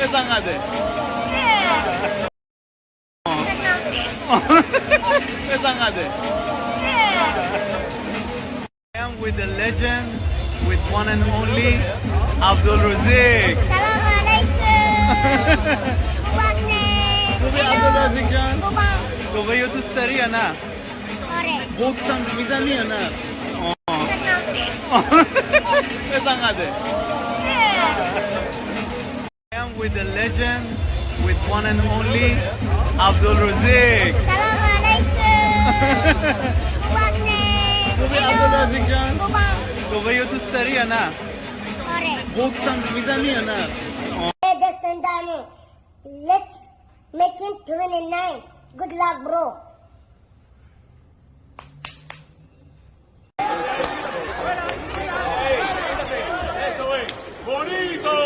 بزن قده. بزن قده. I am with the legend, with one and only Abdul Razik. سلام علیکم. خوبی عبدالرزیق جان؟ خوبم. دبی رو دوست داری یا نه؟ آره. بوکس هم میزنی یا نه؟ بزن قده. I am with the legend, with one and only Abdul Razik. سلام علیکم. خوبی عبدالرزیق جان؟ خوبم. دبی رو دوست داری یا نه؟ آره. بوکس هم میزنی یا نه؟ Dustin Diamond. Let's make him 29. Good luck, bro. ¡Eso es! ¡Bonito!